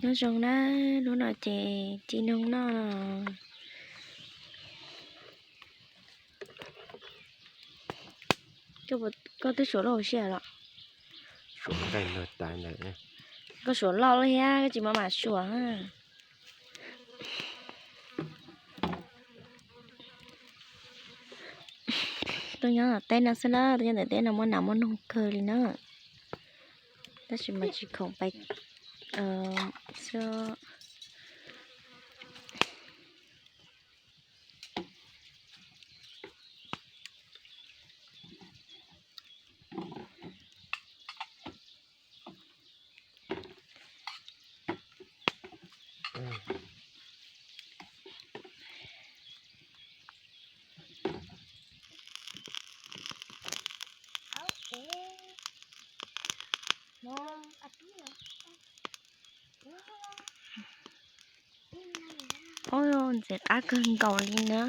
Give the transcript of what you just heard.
Nyob zoo na, hnub no ces ci noog noj. Koj twb suav loj hauv siab los? Koj suav loj lawm thiab koj tsis mam mam suav. Tuaj nyob teb no xwb na, tuaj nyob ntawm teb no muaj nas muaj noog kawg li na. Tab sis mas tsis khoom pais xwb. Ub, ntxim qab kawg nkaus li na.